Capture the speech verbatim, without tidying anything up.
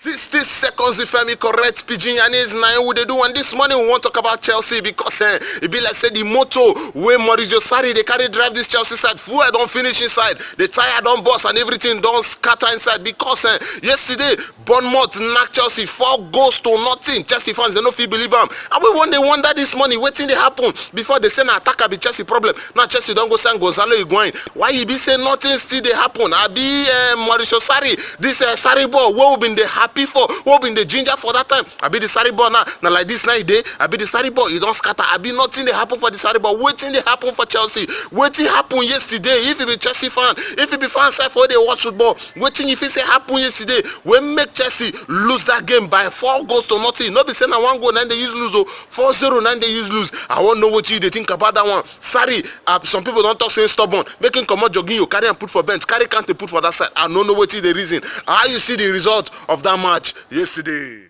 Sixty seconds, if I may correct Pidgin Yanis, now we dey do one this morning. We wan talk about Chelsea because eh, e be like say the motor wey Maurizio Sarri dey carry drive this Chelsea side, fuel don finish inside, the tire don burst and everything don scatter inside because eh, yesterday Bournemouth knock Chelsea four goals to nothing. Chelsea fans, they no fit believe am. And we wan dey wonder this morning wetin dey happen. Before they say na attacker be Chelsea problem. Now Chelsea don go sign Gonzalo Higuain. Why e be say nothing still dey happen? Abi eh, Maurizio Sarri, this eh, Sarri ball wey we been dey happy for, wey we been dey ginger for that time. Abi the Sarri ball now, na like this now e dey. Abi the Sarri ball, e don scatter. Abi nothing dey happen for the Sarri ball. Wetin dey happen for Chelsea? Wetin happen yesterday? If you be Chelsea fan, if you be fan side for dey watch football, wetin you fit say happen yesterday wey make Chelsea lose that game by four goals to nothing? No be say na one goal na dey use lose o, four zero na dey use lose. I wan know wetin you dey think about that one. Sorry, uh, some people don talk say stubborn, make him comot Jorginho, carry am put for bench, carry Kante put for that side. I no know wetin dey reason. How you see the result of that match yesterday?